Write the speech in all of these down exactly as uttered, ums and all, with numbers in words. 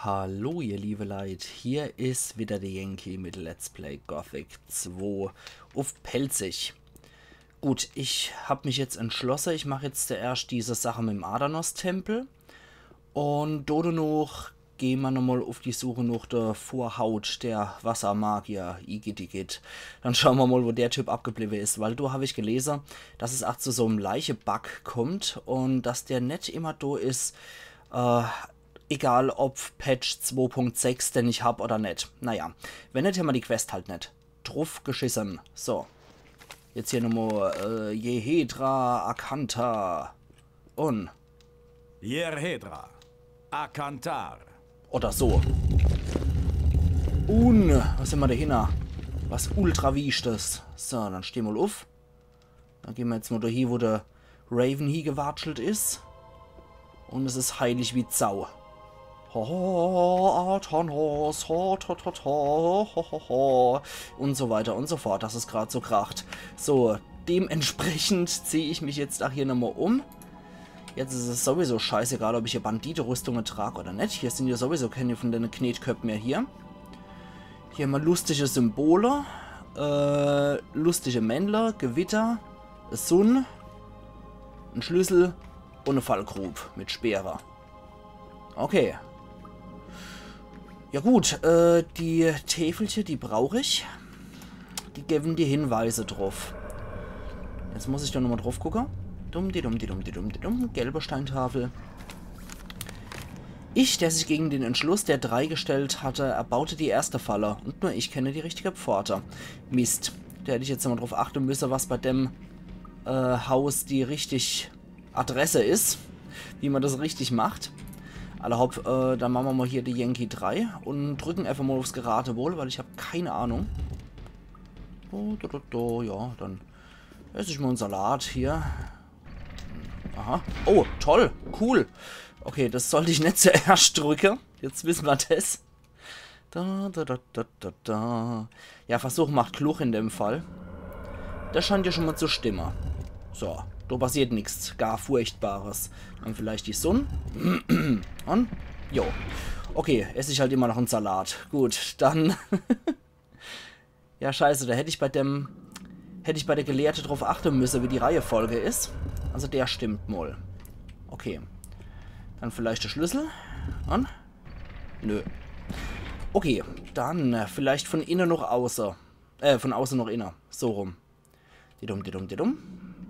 Hallo ihr liebe Leit, hier is wieder de Yankee mit Let's Play Gothic zwei uff Pälzisch. Gut, ich hab mich jetzt entschlosse, ich mach jetzt zuerscht diese Sache mit'm Adanos-Tempel. Un do noch gehn mer nochmol uff die Suche noch de Vorhaut der Wassermagier, igitt. Dann schaue mer mol, wo der Typ abgebliebe is, weil do hab ich gelese, dass es ach zu so'm Leiche-Bug kommt un dass der net immer do is, äh, egal ob Patch zwei Punkt sechs, den ich hab oder net. Naja, wenn net, hämmer die Quest halt net. Druff geschisse. So. Jetzt hier nochmol, äh, Jehedra, Akantar un Jehedra, Akantar. Oder so. Un, was hämmer do hinne? Was ultra Wichtiges. So, dann steh mol uff. Dann gehn mer jetzt mol do hie, wo de Raven hiegewatschelt is. Un es is heilig wie Sau. Ho, ho, Athanos, ho, to, to, to, ho, ho, ho, ho. Un so weiter un so fort, dass es grad so kracht. So, dementsprechend zieh ich mich jetzt ach hier nochmol um. Jetzt is es sowieso scheißegal, ob ich hier Bandite-Rüstunge trag oder net. Hier sin jo sowieso kenne vun dene Knetköpp mehr hier. Hier hämmer lustige Symbole, äh, lustige Männler, Gewitter, e Sunn, en Schlüssel un e Fallgrub mit Speere. Okay. Ja gut, äh, die Täfelche, die brauch ich. Die gewwen die Hinweise druff. Jetzt muss ich do nochmol druff gucke. Dumm, di dumm, di dumm, di dumm, di dumm. Gelbe Steintafel. Ich, der sich gegen den Entschluss der drei gestellt hatte, erbaute die erste Falle. Und nur ich kenne die richtige Pforte. Mist. Do hätt ich jetzt nochmol druff achte müsse, was bei dem, äh, Haus die richtig Adresse is, wie mer das richtig macht. Alla hopp, äh, dann mache mer mol hier die Yankee drei un drücken einfach mol uffs Geratewohl, weil ich hab keine Ahnung. Oh, do, do, do, ja, dann ess ich mol en Salat hier. Aha. Oh, toll. Cool. Okay, das sollt ich net zuerscht drücke. Jetzt wisse mer das. Da, da, da, da, da, da. Ja, Versuch macht klug in dem Fall. Das scheint ja schon mol zu stimme. So, do passiert nix gar Furchtbares. Dann vielleicht die Sunn. Un? Jo. Okay, ess ich halt immer noch en Salat. Gut, dann. Ja, scheiße, do hätt ich bei dem, hätt ich bei der Gelehrte druff achte müsse, wie die Reihefolge is. Also der stimmt mol. Okay. Dann vielleicht de Schlüssel. Un? Nö. Okay, dann, äh, vielleicht von inne noch auße. Äh, von auße noch inne. So rum. Didum, didum, didum.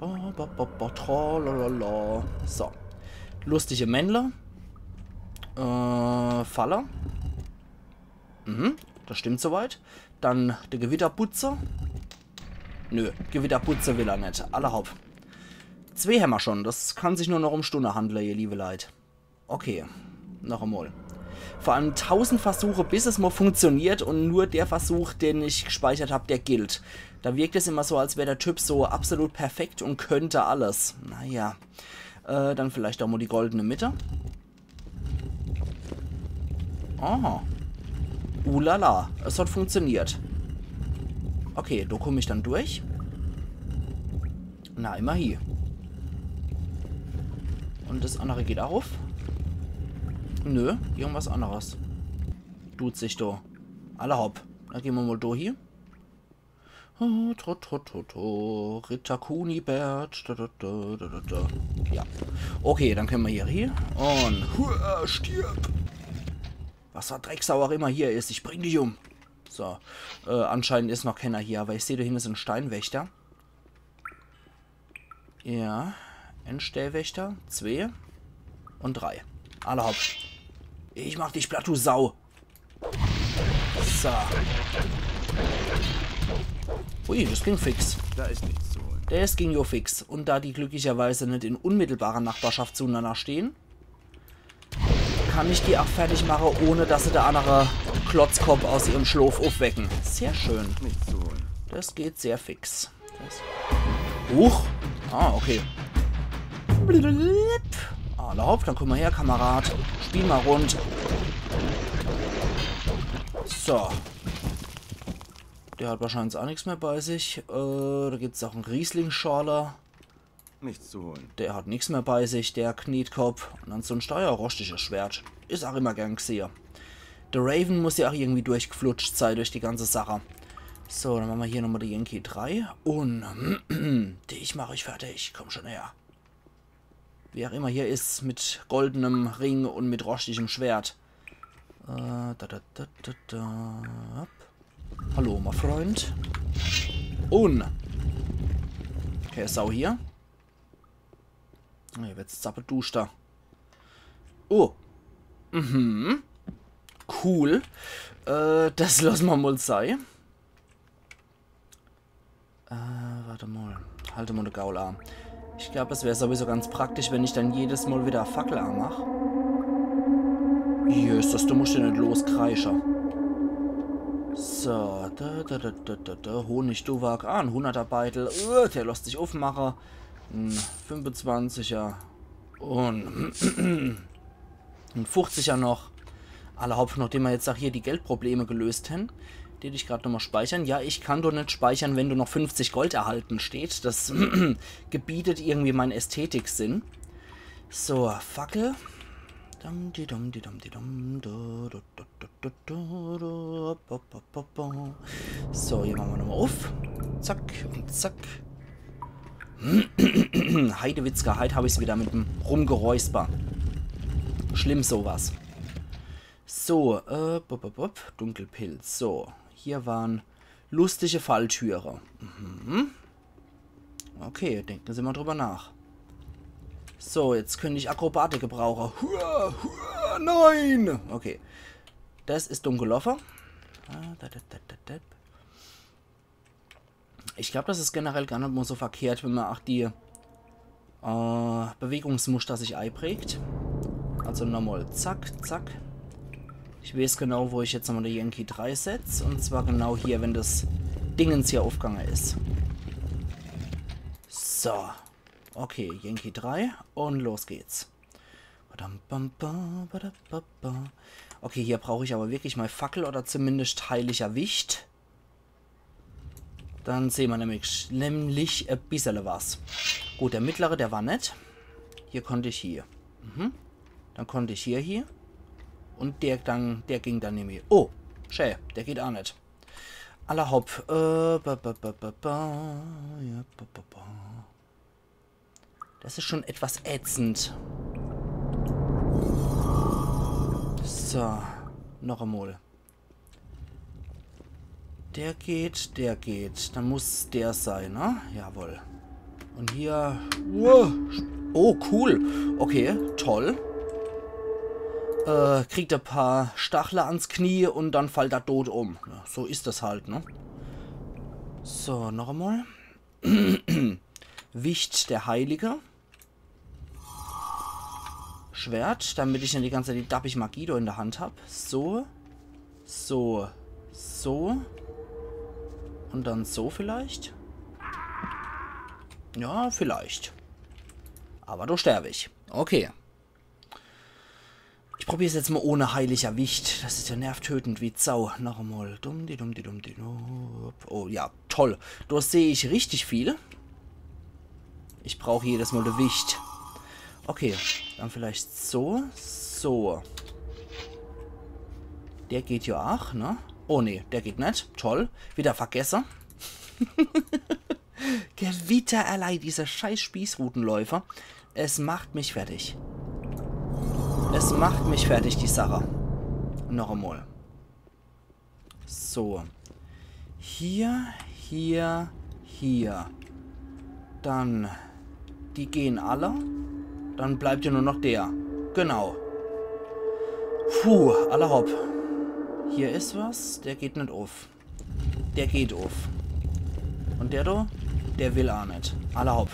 Ba, ba, ba, ba, tralalala. So. Lustige Männler. Äh, Falle. Mhm, das stimmt soweit. Dann de Gewitterbutze. Nö, Gewitterbutze will er net. Alla hopp. Zwee hämmer schon. Das kann sich nur noch um Stunne handle, ihr liebe Leit. Okay, noch emol. Vor allem tausend Versuche, bis es mol funktioniert un nur der Versuch, den ich gespeichert hab, der gilt. Da wirkt es immer so, als wär der Typ so absolut perfekt un könnt alles. Naja. Äh, dann vielleicht ach mol die goldene Mitte. Aha. Ulala, es hat funktioniert. Okay, do komm ich dann durch. Na, immerhin. Un das annere geht ach uff? Nö, irgendwas anneres dut sich do. Alla hopp. Dann gehn mer mol do hie. Oh, to, to, to, to. Ritter Kunibert. Da, da, da, da, da, da. Ja. Okay, dann kenne mer hier hie. Un hua, stirb. Was fer Drecksau ach immer hier is, ich bring dich um. So. Äh, anscheinend is noch kenner hier, awwer ich seh, do hinne is en Steinwächter. Ja. En Steinwächter. Zwee. Un drei. Alla hopp. Ich mach dich platt, du Sau. So. Ui, das ging fix. Da is nichts zu holen. Das ging jo fix. Un da die glücklicherweise net in unmittelbarer Nachbarschaft zueinander stehn, kann ich die ach fertig mache, ohne dass se de annere Klotzkopp aus ihrem Schlaf uffwecken. Sehr schön. Nichts zu holen. Das geht sehr fix. Das. Huch. Ah, okay. Alla hopp, dann komm mol her, Kamerad. Spiel mol rund. So. Der hat wahrscheinlich ach nix mehr bei sich. Äh, do gibt's ach en Riesling-Schorle. Nichts zu holen. Der hat nix mehr bei sich, der Knetkopp. Un ansonschte, ja, rostiges Schwert. Is ach immer gern gsehe. Der Raven muss ja auch irgendwie durchgeflutscht sei durch die ganze Sache. So, dann mache mer hier nochmal die Yankee drei. Und dich mach ich fertig. Komm schon her. Wer auch immer hier is, mit goldenem Ring und mit roschtigem Schwert. Äh, da, da, da, da, da. Hallo, mein Freund. Und. Okay, Sau hier. Oh, hier wird's zappeduster. Oh. Mhm. Cool. Äh, das lass mer mal sei. Äh, warte mal. Halt mal de Gaul an. Ich glaub, es wär sowieso ganz praktisch, wenn ich dann jedes Mal wieder e Fackel anmach. Jesus, du musst ja net loskreische. So, da, da, da, da, da, da. Honigduwak. Ah, en Hunderter Beitel. Äh, der lässt sich aufmache. En Fünfundzwanziger. Und en Fuchziger noch. Allerhaupt, nachdem mer jetzt auch hier die Geldprobleme gelöst hen, tät ich grad nochmal speichern. Ja, ich kann doch net speichern, wenn do noch fünfzig Gold erhalten steht. Das gebietet irgendwie mein Ästhetiksinn. So, Fackel. Dum, di, dum, di, dum, di, dum, du, du, du, du, du, du, du, bo, bo, bo, bo. So, hier mache mer nochmal auf. Zack und zack. Heidewitzka, heit hab ich's wieder mit dem Rumgeräusper. Schlimm sowas. So, äh, bup, bup, bup, Dunkelpilz. So, hier waren lustige Falltüre. Mhm. Okay, denken Sie mal drüber nach. So, jetzt könnte ich Akrobatik gebrauchen. Hua, hua, nein! Okay. Das is dumm gelaufen. Ah, da, da, da, da, da. Ich glaub, das is generell gar net mal so verkehrt, wenn man auch die äh, Bewegungsmuster sich eiprägt. Also nochmal zack, zack. Ich weiß genau, wo ich jetzt nochmal die Yankee drei setz. Und zwar genau hier, wenn das Dingens hier aufgange is. So. Okay, Yankee drei. Und los geht's. Badam, bam, ba, badam, ba, ba. Okay, hier brauch ich aber wirklich mal Fackel oder zumindest heiliger Wicht. Dann sehen wir nämlich, nämlich e bissele was. Gut, der mittlere, der war net. Hier konnte ich hier. Mhm. Dann konnte ich hier, hier. Und der dann, der ging dann nämlich. Oh, schä, der geht auch net. Alla hopp. Äh, ba, ba, ba, ba, ba. Ja, ba, ba, ba. Das is schon etwas ätzend. So, noch emol. Der geht, der geht. Dann muss der sein, ne? Jawohl. Und hier. Wow. Oh, cool. Okay, toll. Äh, kriegt e paar Stachler ans Knie und dann fallt er tot um. Ja, so is das halt, ne? So, noch emol. Wicht der Heilige. Schwert, damit ich net die ganze Zeit die dappig Magie do in der Hand hab. So. So. So. Und dann so vielleicht? Ja, vielleicht. Aber do sterb ich. Okay. Ich probier's jetzt mal ohne heiliger Wicht. Das is ja nervtötend wie Sau. Noch emol. Dumm, di dumm, di dumm, di dumm. Oh ja, toll. Do seh ich richtig viel. Ich brauch jedes Mal de Wicht. Okay, dann vielleicht so. So. Der geht ja auch, ne? Oh nee, der geht net. Toll. Wieder vergesse. Gewitter, allein diese scheiß Spießrutenläufer. Es macht mich fertig. Es macht mich fertig, die Sache. Noch emol. So. Hier, hier, hier. Dann, die gehen alle. Dann bleibt ja nur noch der. Genau. Puh, alla hopp. Hier is was. Der geht net uff. Der geht uff. Und der do? Der will aa net. Alla hopp.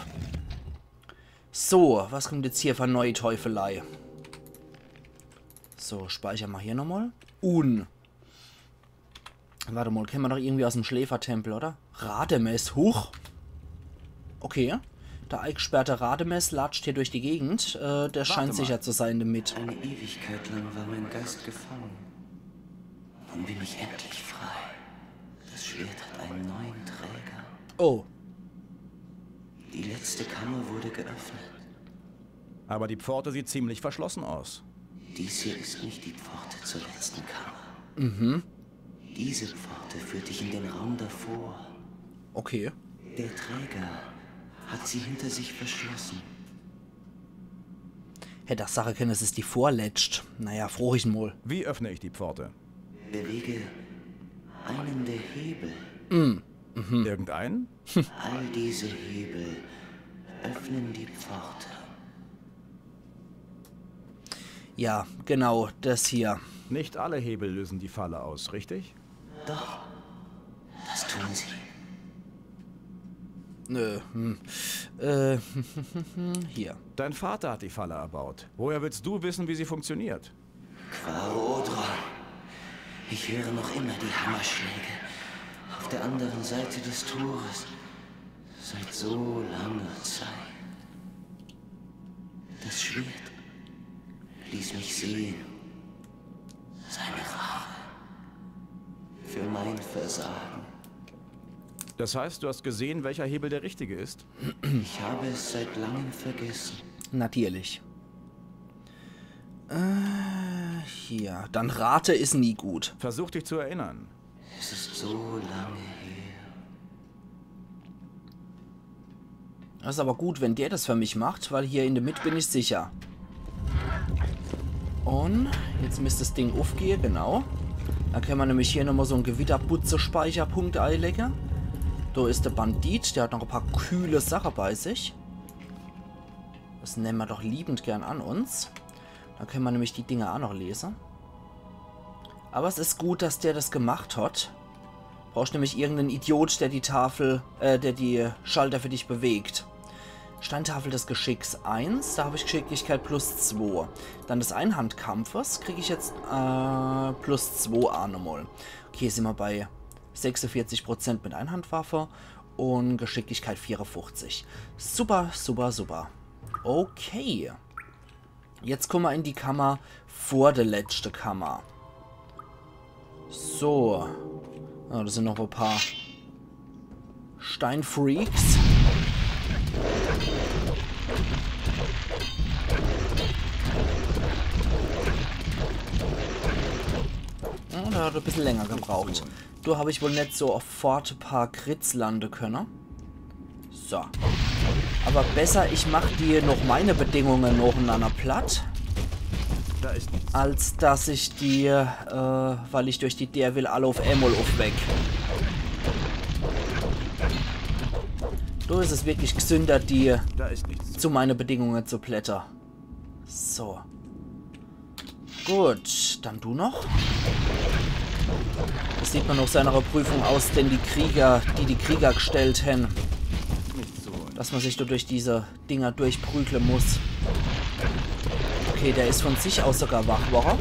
So, was kommt jetzt hier für neue Teufelei? So, speicher mal hier nochmal. Un. Warte mal, kennen wir doch irgendwie aus dem Schläfertempel, oder? Rademes, huch. Okay. Der eigsperrte Rademes latscht hier durch die Gegend. Äh, der scheint sicher zu sein damit. Eine Ewigkeit lang war mein Geist gefangen. Nun bin ich endlich frei. Das Schwert hat einen neuen Träger. Oh. Die letzte Kammer wurde geöffnet. Aber die Pforte sieht ziemlich verschlossen aus. Dies hier ist nicht die Pforte zur letzten Kammer. Mhm. Diese Pforte führt dich in den Raum davor. Okay. Der Träger hat sie hinter sich verschlossen. Hätt ach sache kenne, es is die vorletscht. Naja, froch ich mol. Wie öffne ich die Pforte? Bewege einen der Hebel. Irgendeinen? All diese Hebel öffnen die Pforte. Ja, genau, das hier. Nicht alle Hebel lösen die Falle aus, richtig? Doch, das tun sie. Nö, hm. Äh, hier. Dein Vater hat die Falle erbaut. Woher willst du wissen, wie sie funktioniert? Quaro Odron. Ich höre noch immer die Hammerschläge auf der anderen Seite des Tores. Seit so langer Zeit. Das Schwert ließ mich sehen. Seine Rache. Für mein Versagen. Das heißt, du hast gesehen, welcher Hebel der richtige ist? Ich habe es seit langem vergessen. Natürlich. Äh, hier. Dann rate is nie gut. Versuch dich zu erinnern. Es ist so lange her. Das is aber gut, wenn der das für mich macht, weil hier in der Mitte bin ich sicher. Und jetzt misst das Ding uffgehe, genau. Da kenne mer nämlich hier nochmal so en Gewitterbutze-Speicherpunkt eilege. Da is der Bandit, der hat noch e paar kühle Sache bei sich. Das nemme mer doch liebend gern an uns. Da kenne mer nämlich die Dinger auch noch lese. Aber es is gut, dass der das gemacht hat. Brauchst nämlich irgenden Idiot, der die Tafel, äh, der die Schalter für dich bewegt. Steintafel des Geschicks eins, da hab ich Geschicklichkeit plus zwei. Dann des Einhandkampfes krieg ich jetzt äh, plus zwei auch nochmal. Okay, sind wir bei sechsundvierzig Prozent mit Einhandwaffe und Geschicklichkeit vierundfünfzig. Super, super, super. Okay. Jetzt kommen wir in die Kammer vor der letzte Kammer. So. Ja, das sind noch ein paar Steinfreaks. Ja, der hat ein bisschen länger gebraucht. Da hab ich wohl nicht so fort ein paar Crits lande können. So. Aber besser, ich mach die noch meine Bedingungen nacheinander platt, Da ist nichts. als dass ich die, äh, weil ich durch die Deer will, alle auf einmal aufweck. Da ist es wirklich gesünder, die Da ist nichts. zu meine Bedingungen zu plätter. So. Gut, dann du noch. Das sieht man auf seiner Prüfung aus, den die Krieger, die die Krieger gestellt haben, dass man sich da durch diese Dinger durchprügeln muss. Okay, der ist von sich aus sogar wach, warum?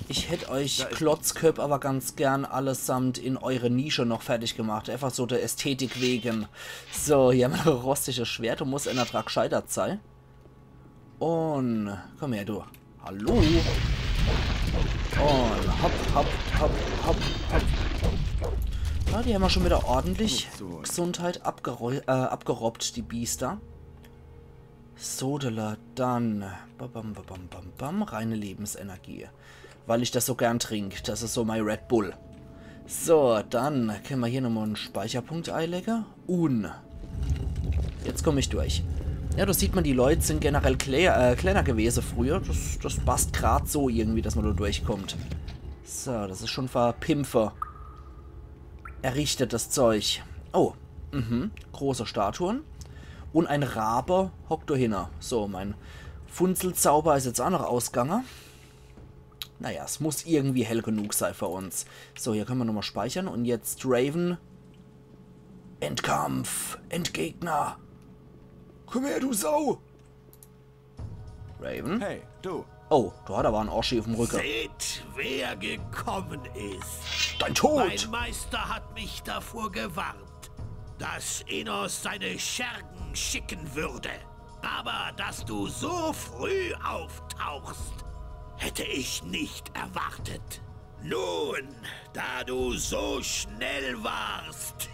Ich hätt euch Klotzköpp aber ganz gern allesamt in eure Nische noch fertig gemacht. Einfach so der Ästhetik wegen. So, hier haben wir ein rostiges Schwert und muss einer dran gescheitert sein. Und komm her, du. Hallo. Und hopp, hopp, hopp, hopp, hopp. Ja, die haben wir schon wieder ordentlich Gesundheit abgeroi- äh, abgerobbt, die Biester. Sodele, dann. Bam, bam, bam, bam, bam, bam. Reine Lebensenergie. Weil ich das so gern trink. Das ist so mein Red Bull. So, dann können wir hier nochmal einen Speicherpunkt einlegen. Un. Jetzt komme ich durch. Ja, da sieht man, die Leute sind generell klä äh, kleiner gewesen früher. Das, das passt grad so irgendwie, dass man da durchkommt. So, das ist schon verpimpfe. Errichtet das Zeug. Oh, mhm. Große Statuen. Und ein Rabe hockt da hinne. So, mein Funzelzauber ist jetzt auch noch ausgegangen. Naja, es muss irgendwie hell genug sein für uns. So, hier können wir nochmal speichern. Und jetzt Draven. Endkampf, Endgegner. Komm her, du Sau. Draven? Hey, du. Oh, da hat aber einen Oschi auf dem Rücken. Seht, wer gekommen ist. Dein Mein Tod! Meister hat mich davor gewarnt, dass Innos seine Schergen schicken würde. Aber dass du so früh auftauchst, hätte ich nicht erwartet. Nun, da du so schnell warst,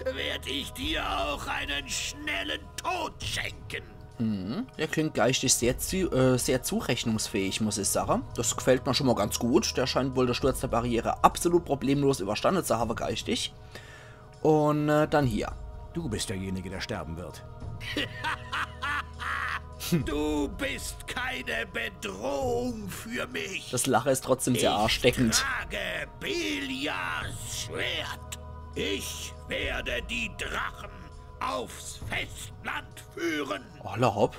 werde ich dir auch einen schnellen Tod schenken. Mhm. Der klingt geistig sehr, zu, äh, sehr zurechnungsfähig, muss ich sagen. Das gefällt mir schon mal ganz gut. Der scheint wohl der Sturz der Barriere absolut problemlos überstanden zu haben, geistig. Und äh, dann hier. Du bist derjenige, der sterben wird. Du bist keine Bedrohung für mich. Das Lachen ist trotzdem sehr ansteckend. Ich trage Beliars Schwert. Ich werde die Drachen aufs Festland führen. Alla hopp.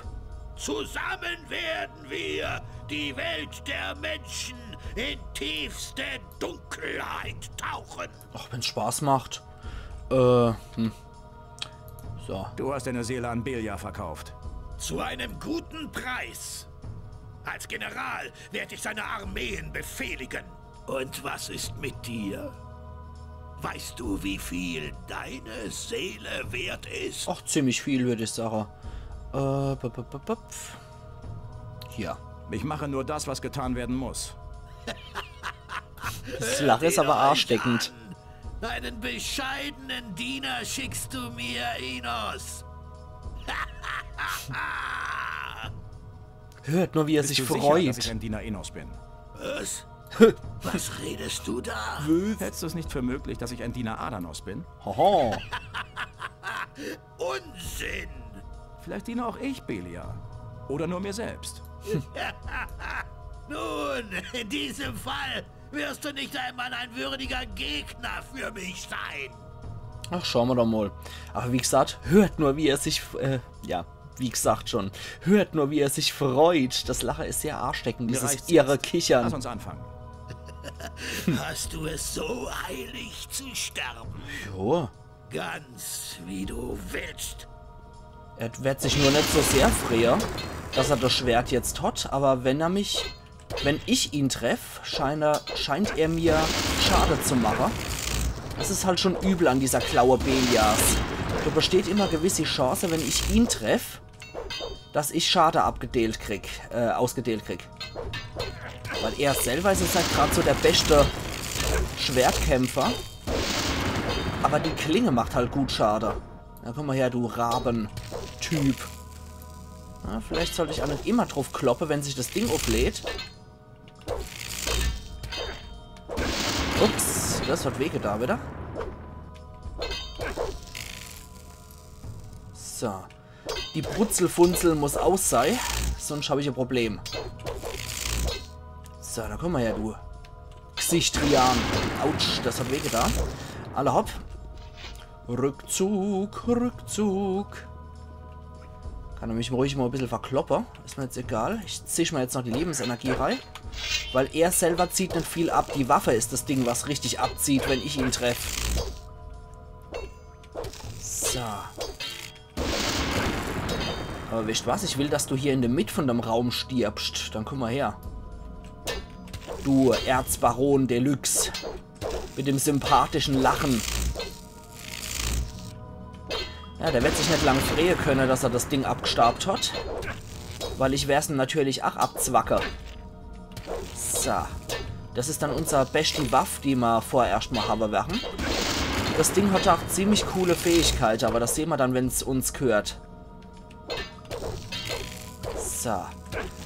Zusammen werden wir die Welt der Menschen in tiefste Dunkelheit tauchen. Ach, wenn's Spaß macht. Äh, hm. So. Du hast deine Seele an Beliar verkauft. Zu einem guten Preis. Als General werde ich seine Armeen befehligen. Und was ist mit dir? Weißt du, wie viel deine Seele wert ist? Ach, ziemlich viel, würde ich sagen. Äh, bup, bup, bup, bup. Hier. Ich mache nur das, was getan werden muss. Das Lachen ist aber ansteckend. Einen bescheidenen Diener schickst du mir, Enos. Hört nur, wie er sich freut. Bist du sicher, dass ich ein Diener Enos bin? Was? Was redest du da? Hättest du es nicht für möglich, dass ich ein Diener Adanos bin? Hoho. Unsinn! Vielleicht diene auch ich Beliar. Oder nur mir selbst. Nun, in diesem Fall wirst du nicht einmal ein würdiger Gegner für mich sein. Ach, schauen wir doch mal. Aber wie gesagt, hört nur, wie er sich, äh, ja, wie gesagt schon, hört nur, wie er sich freut. Das Lachen ist sehr ansteckend, dieses irre Kichern. Lass uns anfangen. Hast du es so eilig zu sterben? Jo. Ganz wie du willst. Er wird sich nur nicht so sehr freuen, dass er das Schwert jetzt hat, aber wenn er mich, wenn ich ihn treff, scheint er, scheint er mir Schade zu machen. Das ist halt schon übel an dieser Klaue Beliars. Da besteht immer gewisse Chance, wenn ich ihn treff, dass ich Schade abgedealt krieg, äh, ausgedealt krieg. Weil er selber ist jetzt halt grad so der beste Schwertkämpfer. Aber die Klinge macht halt gut Schade. Na komm mal her, du Raben-Typ. Na, vielleicht sollte ich auch nicht immer drauf kloppen, wenn sich das Ding auflädt. Ups, das hat wehgetan wieder. So. Die Brutzelfunzel muss aus sei, sonst hab ich ein Problem. So, da komm mal her, du Gesichtrian. Autsch, das hat wehgetan. Alla hopp. Rückzug, Rückzug. Kann er mich ruhig mal ein bisschen verkloppen. Ist mir jetzt egal. Ich zisch mir jetzt noch die Lebensenergie rein. Weil er selber zieht nicht viel ab. Die Waffe ist das Ding, was richtig abzieht, wenn ich ihn treff. So. Aber wisst was? Ich will, dass du hier in der Mitte von dem Raum stirbst. Dann komm mal her. Du Erzbaron Deluxe. Mit dem sympathischen Lachen. Ja, der wird sich nicht lang freuen können, dass er das Ding abgestaubt hat. Weil ich werd's ihm natürlich auch abzwacke. So. Das ist dann unser besti Waff, die ma vorerst mal haben werden. Das Ding hat auch ziemlich coole Fähigkeiten, aber das sehen wir dann, wenn's uns gehört. So.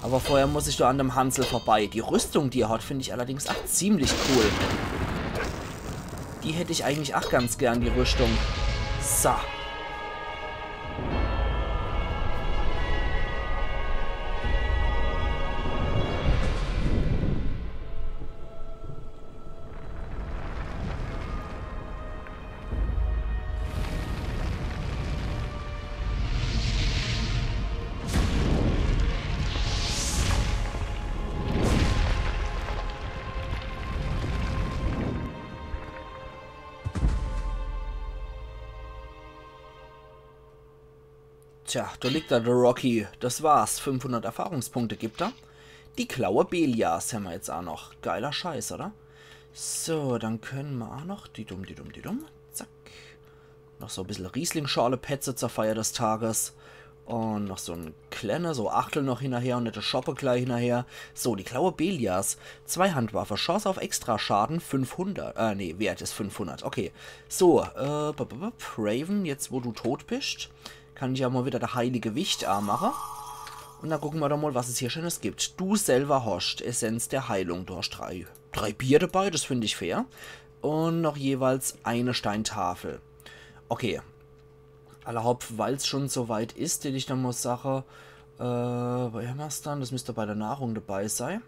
Aber vorher muss ich da an dem Hansel vorbei. Die Rüstung, die er hat, finde ich allerdings auch ziemlich cool. Die hätte ich eigentlich auch ganz gern, die Rüstung. So. Tja, da liegt er, der Rocky. Das war's. Fünfhundert Erfahrungspunkte gibt er. Die Klaue Beliars hämmer jetzt auch noch. Geiler Scheiß, oder? So, dann können ma auch noch. Didum, didum, didum. Zack. Noch so ein bisschen Rieslingschorle-Petze zur Feier des Tages. Und noch so ein kleiner, so Achtel noch hinterher und net de Schoppe gleich hinterher. So, die Klaue Beliars. Zweihandwaffe. Chance auf Extraschaden fünfhundert. Äh, nee, Wert ist fünfhundert. Okay. So, äh, bup, bup, bup. Raven, jetzt wo du tot bist, Kann ich ja mal wieder de heilige Wicht amache. Und dann gucke mer doch mal, was es hier Schönes gibt. Du selber hoscht Essenz der Heilung. Du hoscht drei, drei Bier dabei, das find ich fair. Und noch jeweils eine Steintafel. Okay. Alla hopp, weil's schon so weit is, den ich dann mal sache, äh, wo hämmer's dann? Das müsst bei der Nahrung dabei sei.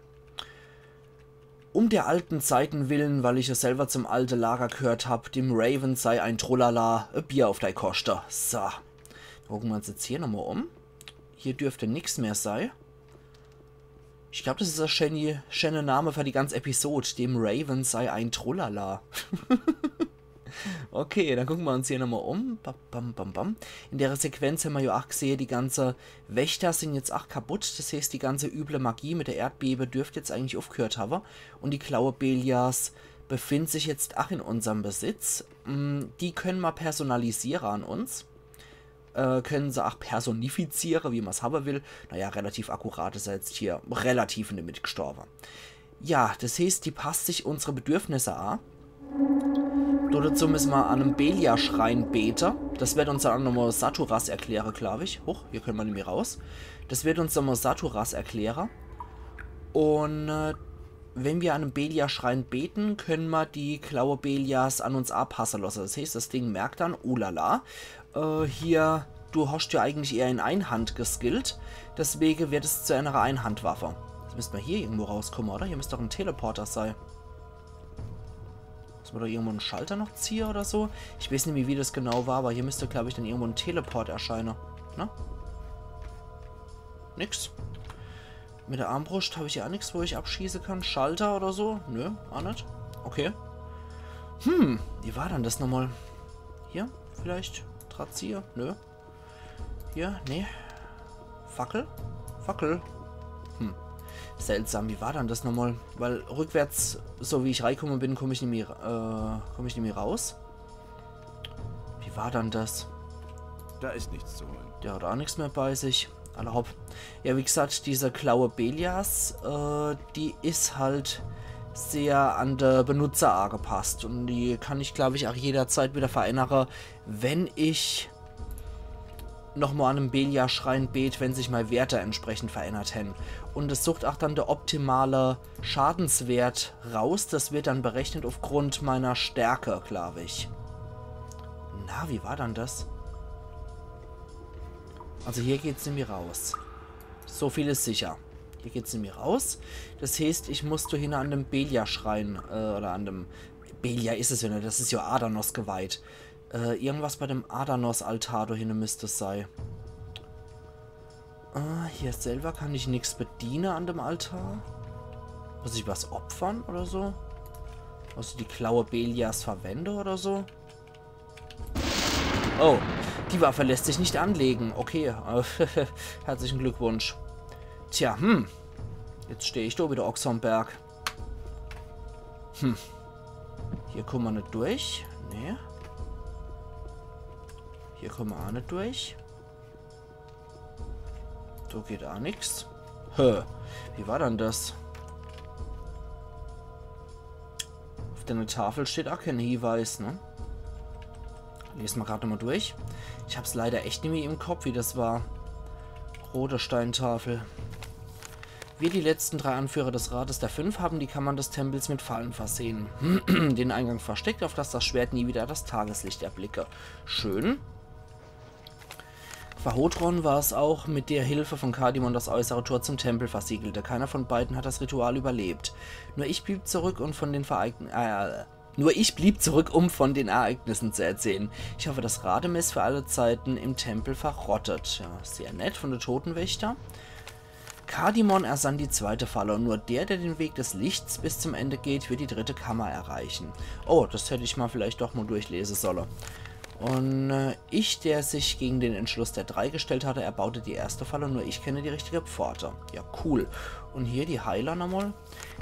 Um der alten Zeiten willen, weil ich ja selber zum alte Lager gehört hab, dem Raven sei ein Trullala, e Bier auf dei Koschte. So. Gucke mer uns jetzt hier nochmal um. Hier dürfte nix mehr sei. Ich glaub, das is e schäni, schäne Name für die ganze Episode. Dem Raven sei ein Trullala. Okay, dann gucke mer uns hier nochmal um. Bam, bam, bam, bam. In der Sequenz hämmer ja ach gesehe, die ganze Wächter sin jetzt ach kaputt. Das heißt, die ganze üble Magie mit der Erdbebe dürft jetzt eigentlich aufgehört habe. Und die Klaue Beliars befindet sich jetzt ach in unserm Besitz. Mm, die könne mer personalisiere an uns. Äh, könne se ach personifiziere, wie mer's habe will. Naja, relativ akkurat is er jetzt hier relativ in der Mitte gestorbe. Ja, das heißt, die passt sich unsere Bedürfnisse a. Dazu müsse mer an em Beliar-Schrein bete. Das wird uns dann nochmal Saturas erkläre, glaub ich. Huch, hier könne mer nimmi raus. Das wird uns nochmal Saturas erkläre. Und äh, wenn mer an em Beliar-Schrein beten, könne mer die Klaue Beliars an uns apasse losse. Das heißt, das Ding merkt dann, oh la la, äh, hier, du hoscht ja eigentlich eher in Einhand geskillt. Deswege wird es zu einer Einhandwaffe. Jetzt müsst mer hier irgendwo rauskomme, oder? Hier müsst doch en Teleporter sei. Muss mer da irgendwo en Schalter noch ziehe oder so? Ich weiß nimmi, wie das genau war, aber hier müsst, glaub ich, dann irgendwo en Teleport erscheine. Ne? Nix. Mit der Armbrust hab ich ja ach nix, wo ich abschieße kann. Schalter oder so? Nö, ach net. Okay. Hm, wie war dann das nochmal? Hier vielleicht? Drahtzieher? Nö. Hier? Nee. Fackel? Fackel? Hm. Seltsam, wie war dann das nochmal? Weil rückwärts, so wie ich reikomme bin, komm ich nimmi, äh, komm ich nimmi raus. Wie war dann das? Da is nix zu holen. Der hat ach nix mehr bei sich. Alla hopp. Ja, wie gesagt, diese Klaue Beliars, äh, die is halt sehr an de Benutzer agepasst. Und die kann ich, glaub ich, ach jederzeit wieder verännere, wenn ich nochmal an em Beliar-Schrein bet, wenn sich mei Werte entsprechend verännert hän. Und es sucht ach dann der optimale Schadenswert raus. Das wird dann berechnet aufgrund meiner Stärke, glaub ich. Na, wie war dann das? Also hier geht's nimmi raus. So viel is sicher. Hier geht's nimmi raus. Das heißt, ich muss do hinne an dem Beliar-Schrein, äh, oder an dem... Beliar is es ja net, das is ja Adanos geweiht. Äh, irgendwas bei dem Adanos-Altar do hinne müsst es sei. Äh, hier selber kann ich nix bediene an dem Altar. Muss ich was opfern oder so? Muss ich die Klaue Beliars verwende oder so? Oh, die Waffe lässt sich nicht anlegen. Okay, äh, herzlichen Glückwunsch. Tja, hm. Jetzt steh ich do wie de Ochs am Berg. Hm. Hier komme mer net durch. Nee. Hier komme mer ach net durch. Do geht ach nix. Hä, wie war dann das? Auf der Tafel steht ach kein Hinweis, ne? Lese mer grad nochmal durch. Ich hab's leider echt nimmi im Kopf, wie das war. Rote Steintafel. Wir, die letzten drei Anführer des Rates der Fünf, haben die Kammern des Tempels mit Fallen versehen. Den Eingang versteckt, auf dass das Schwert nie wieder das Tageslicht erblicke. Schön. Qua Hodron war es auch, mit der Hilfe von Kadimon das äußere Tor zum Tempel versiegelte. Keiner von beiden hat das Ritual überlebt. Nur ich blieb zurück und von den Vereign-, äh, nur ich blieb zurück, um von den Ereignissen zu erzählen. Ich hoffe, das Radem ist für alle Zeiten im Tempel verrottet. Ja, sehr nett von de Totenwächter. Kadimon ersann die zweite Falle und nur der, der den Weg des Lichts bis zum Ende geht, wird die dritte Kammer erreichen. Oh, das hätt ich mal vielleicht doch mal durchlese solle. Und äh, ich, der sich gegen den Entschluss der drei gestellt hatte, erbaute die erste Falle und nur ich kenne die richtige Pforte. Ja, cool. Und hier die Heiler nochmal.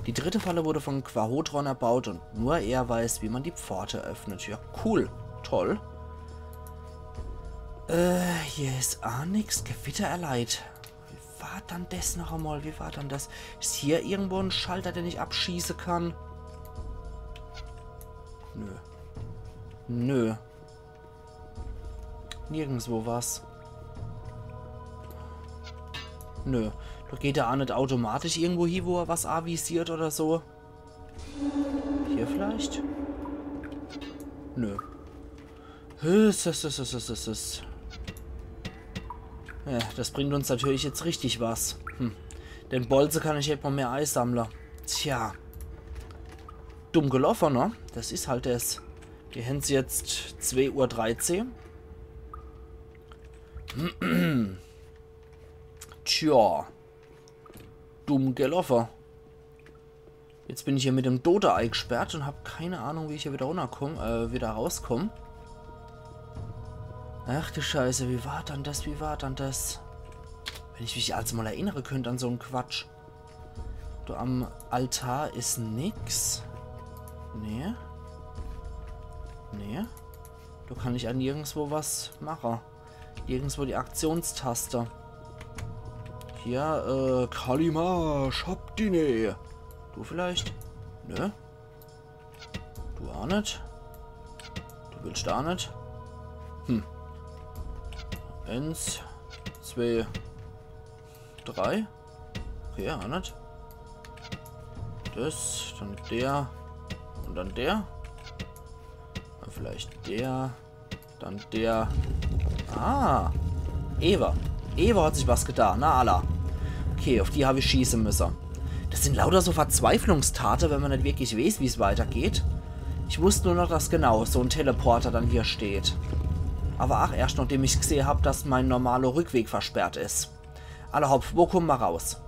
Die dritte Falle wurde von Qua Hodron erbaut und nur er weiß, wie man die Pforte öffnet. Ja, cool. Toll. Äh, hier is ach nix. Gewitter erleidet. Wie war dann das noch einmal? Wie war dann das? Is hier irgendwo en Schalter, den ich abschieße kann? Nö. Nö. Nirgendswo was. Nö. Do geht er aa net automatisch irgendwo hie, wo er was avisiert oder so. Hier vielleicht? Nö. Hüss, hüss, hüss, hüss, hüss, hüss. Ja, das bringt uns natürlich jetzt richtig was. Hm. Den Bolze kann ich net mol mehr eisammle. Tja. Dumm geloffe, ne? Das is halt es. Mir hän's jetzt zwee Uhr dreizeh. Tja. Dumm geloffe. Jetzt bin ich hier mit dem Dote eigesperrt und hab keine Ahnung, wie ich hier wieder runnerkomm, äh, wieder rauskomm. Ach du Scheiße, wie war dann das, wie war dann das? Wenn ich mich als mol erinnere könnt an so'n Quatsch. Do am Altar is nix. Nee. Nee. Do kann ich an nirgendswo was mache. Nirgendswo die Aktionstaste. Hier, äh, Kalima, Shabdine. Du vielleicht? Nö. Du aa net. Du willst aa net. Hm. Eins, zwee, drei. Okay, aa net. Das, dann der und dann der. Dann vielleicht der. Dann der. Ah. Eva. Eva hat sich was getan. Na, alla. Okay, auf die hab ich schieße müsse. Das sind lauter so Verzweiflungstate, wenn man net wirklich weeß, wie's weitergeht. Ich wusst nur noch, dass genau so'n Teleporter dann hier steht. Aber ach, erscht nachdem ich gsehe hab, dass mein normaler Rückweg versperrt is. Alla hopp, wo kumme ma raus?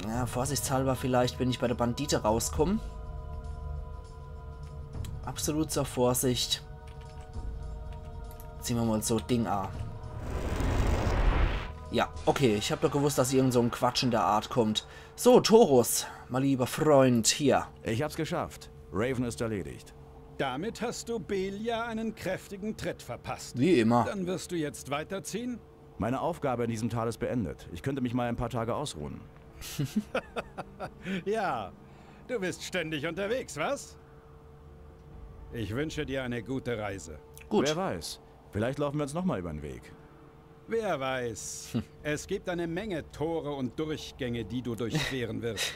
Na, vorsichtshalber vielleicht, wenn ich bei de Bandite rauskomm. Absolut zur Vorsicht. Zieh ma mol so Ding a. Ja, okay, ich hab doch gewusst, dass irgend so'n Quatsch in der Art kommt. So, Torus, mein lieber Freund, hier. Ich hab's geschafft. Raven ist erledigt. Damit hast du Belia einen kräftigen Tritt verpasst. Wie immer. Dann wirst du jetzt weiterziehen? Meine Aufgabe in diesem Tal ist beendet. Ich könnte mich mal ein paar Tage ausruhen. Ja, du bist ständig unterwegs, was? Ich wünsche dir eine gute Reise. Gut. Wer weiß. Vielleicht laufen wir uns nochmal über den Weg. Wer weiß. Es gibt eine Menge Tore und Durchgänge, die du durchqueren wirst.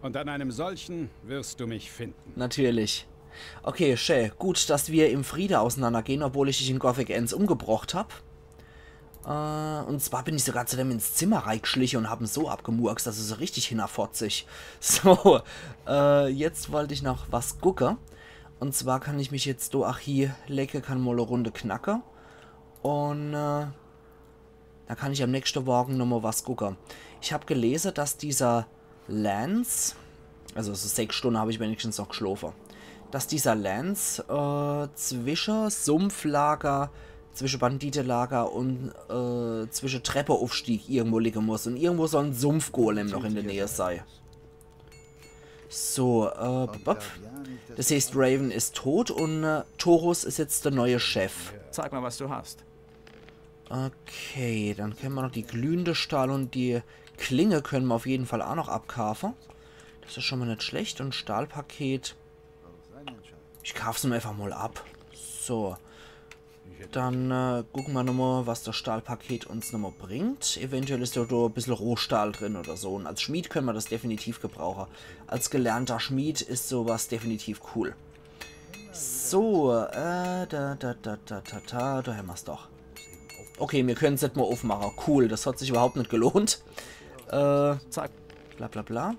Und an einem solchen wirst du mich finden. Natürlich. Okay, schä. Gut, dass wir im Friede auseinandergehen, obwohl ich dich in Gothic eens umgebrocht hab. Äh, und zwar bin ich sogar zu dem ins Zimmer reigeschliche und hab en so abgemurkst, also so richtig hinnerfotzig. So, äh, jetzt wollt ich noch was gucke. Und zwar kann ich mich jetzt do ach hie lecke, kann mol e Runde knacke. Und, äh, da kann ich am nächschte Morgen nochmol was gucke. Ich hab gelese, dass dieser Lance, also so sechs Stunde hab ich wenigstens noch geschlofe, dass dieser Lance, äh, zwische Sumpflager, zwische Banditelager und, äh, zwische Treppeaufstieg irgendwo liege muss. Und irgendwo soll en Sumpfgolem noch in der Nähe sei. So, äh, bop, bop. Das heißt, Raven is tot und, äh, Torus is jetzt der neue Chef. Zeig mal, was du hast. Okay, dann könne ma noch die glühende Stahl und die Klinge könne ma auf jeden Fall ach noch abkaafe. Das is schon mol net schlecht. Und Stahlpaket. Ich kaaf's nur einfach mol ab. So. Dann, äh, gucke ma nochmol, was das Stahlpaket uns nochmol bringt. Eventuell is do, do e bissel Rohstahl drin oder so. Und als Schmied könne ma das definitiv gebrauche. Als gelernter Schmied is sowas definitiv cool. So, äh, da, da, da, da, da, da, do hämmer's doch. Okay, mir können's net mol aufmache. Cool, das hat sich überhaupt net gelohnt. Äh, Zack. Bla, bla, bla.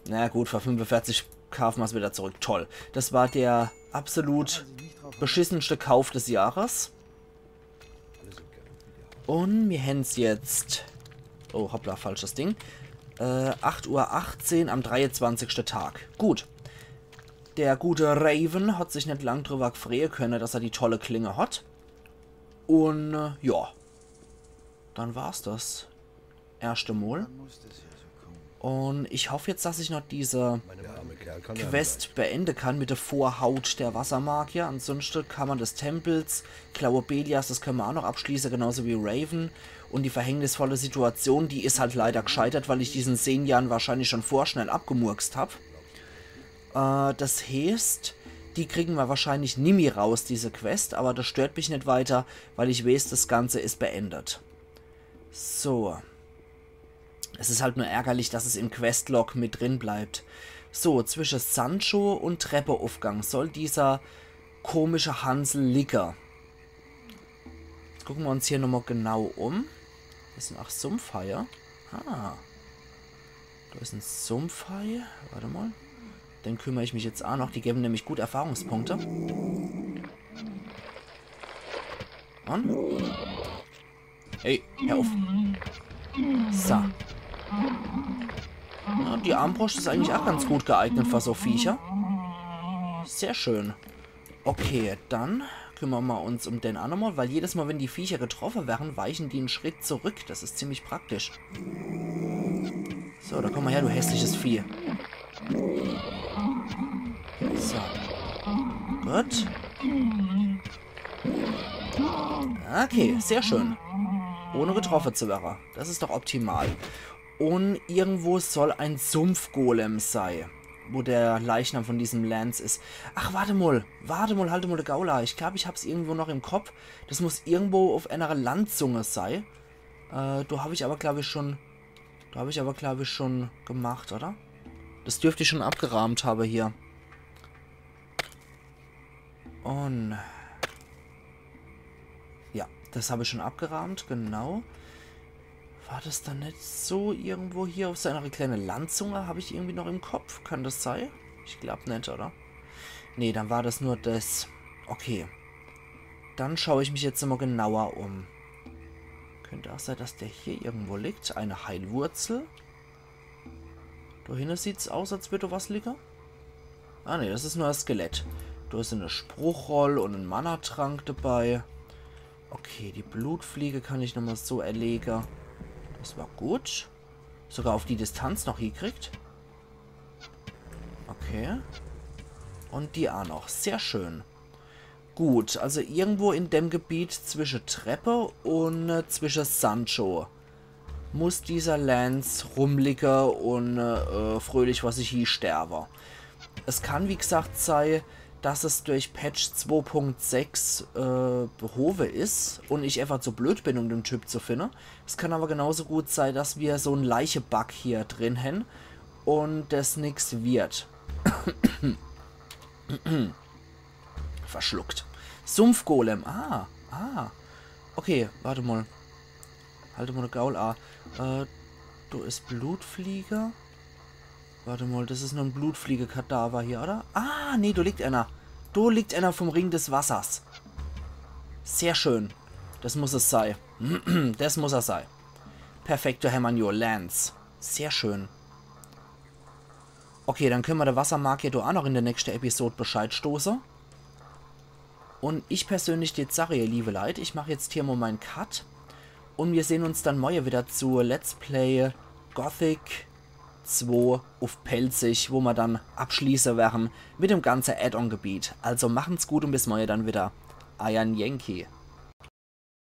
Na gut, für fünfundvierzig kaafe ma's wieder zurück. Toll. Das war der absolut beschissenste Kauf des Jahres. Und mir hänn's jetzt. Oh, hoppla, falsches Ding. Äh, acht Uhr achtzehn am dreiundzwanzigschte Tag. Gut. Der gute Raven hat sich net lang drüber freue könne, dass er die tolle Klinge hat. Und, äh, ja. Dann war's das. Erschte Mol. Und ich hoff jetzt, dass ich noch diese Quest beende kann mit der Vorhaut der Wassermagier. Ansonsten kann man des Tempels, Klaue Beliars, das könne ma ach noch abschließe, genauso wie Raven. Und die verhängnisvolle Situation, die is halt leider gescheitert, weil ich diesen Senian wahrscheinlich schon vorschnell abgemurkst hab. Äh, das heeßt, die kriegen ma wahrscheinlich nimmi raus, diese Quest, aber das stört mich net weiter, weil ich weeß, das Ganze is beendet. So. Es is halt nur ärgerlich, dass es im Questlog mit drin bleibt. So, zwischen Sancho und Treppeaufgang soll dieser komische Hansel liegen. Jetzt gucken wir uns hier nochmal genau um. Das sind auch Sumpfhaie. Ah. Da is ein Sumpfhai. Warte mal. Den kümmere ich mich jetzt auch noch. Die geben nämlich gut Erfahrungspunkte. Und? Hey, hör auf. So. Ja, die Armbrust is eigentlich auch ganz gut geeignet für so Viecher. Sehr schön. Okay, dann kümmern wir uns um den auch nochmal, weil jedes Mal, wenn die Viecher getroffen werden, weichen die einen Schritt zurück. Das ist ziemlich praktisch. So, da komm mal her, du hässliches Vieh. So. Gut. Okay, sehr schön. Ohne getroffen zu werden. Das ist doch optimal. Und irgendwo soll ein Sumpfgolem sei, wo der Leichnam von diesem Lance is. Ach, warte mal. Warte mal, halt mal de Gaul a. Ich glaub, ich hab's irgendwo noch im Kopf. Das muss irgendwo auf einer Landzunge sei. Äh, da hab ich aber, glaub ich, schon... Da hab ich aber, glaub ich, schon gemacht, oder? Das dürft ich schon abgerahmt haben hier. Und... Ja, das hab ich schon abgerahmt, genau. War das dann nicht so irgendwo hier auf so einer kleinen Landzunge? Hab ich irgendwie noch im Kopf? Kann das sei? Ich glaub nicht, oder? Nee, dann war das nur das. Okay. Dann schaue ich mich jetzt mal genauer um. Könnte auch sein, dass der hier irgendwo liegt. Eine Heilwurzel. Da hinten sieht's aus, als würde was liegen. Ah ne, das is nur das Skelett. Da is eine Spruchroll und ein Mana-Trank dabei. Okay, die Blutfliege kann ich nochmal so erlegen. Das war gut. Sogar auf die Distanz noch hiekriegt. Okay. Und die auch noch. Sehr schön. Gut, also irgendwo in dem Gebiet zwischen Treppe und äh, zwischen Sancho muss dieser Lance rumliegen und äh, fröhlich vor sich hin sterben. Es kann, wie gesagt, sei, dass es durch Patch zwei Punkt sechs äh, behoben is und ich einfach zu blöd bin, um den Typ zu finden. Es kann aber genauso gut sei, dass wir so en Leiche-Bug hier drin hän und das nix wird. Verschluckt. Sumpfgolem. Ah, ah. Okay, warte mal. Halt mal de Gaul a. Äh, da is Blutfliege. Warte mal, das is nur en Blutfliege-Kadaver hier, oder? Ah, nee, da liegt einer. Da liegt einer vom Ring des Wassers. Sehr schön. Das muss es sei. Das muss er sei. Perfekt, du Hermann, jo, Lance. Sehr schön. Okay, dann können wir der Wassermagier do auch noch in der nächsten Episode Bescheid stoßen. Und ich persönlich jetzt sage, ihr liebe Leute, ich mache jetzt hier mal meinen Cut. Und wir sehen uns dann morgen wieder zu Let's Play Gothic zwei auf Pälzisch, wo wir dann abschließen werden mit dem ganzen Add-on-Gebiet. Also machen's gut und bis morgen dann wieder. Euer Yankee.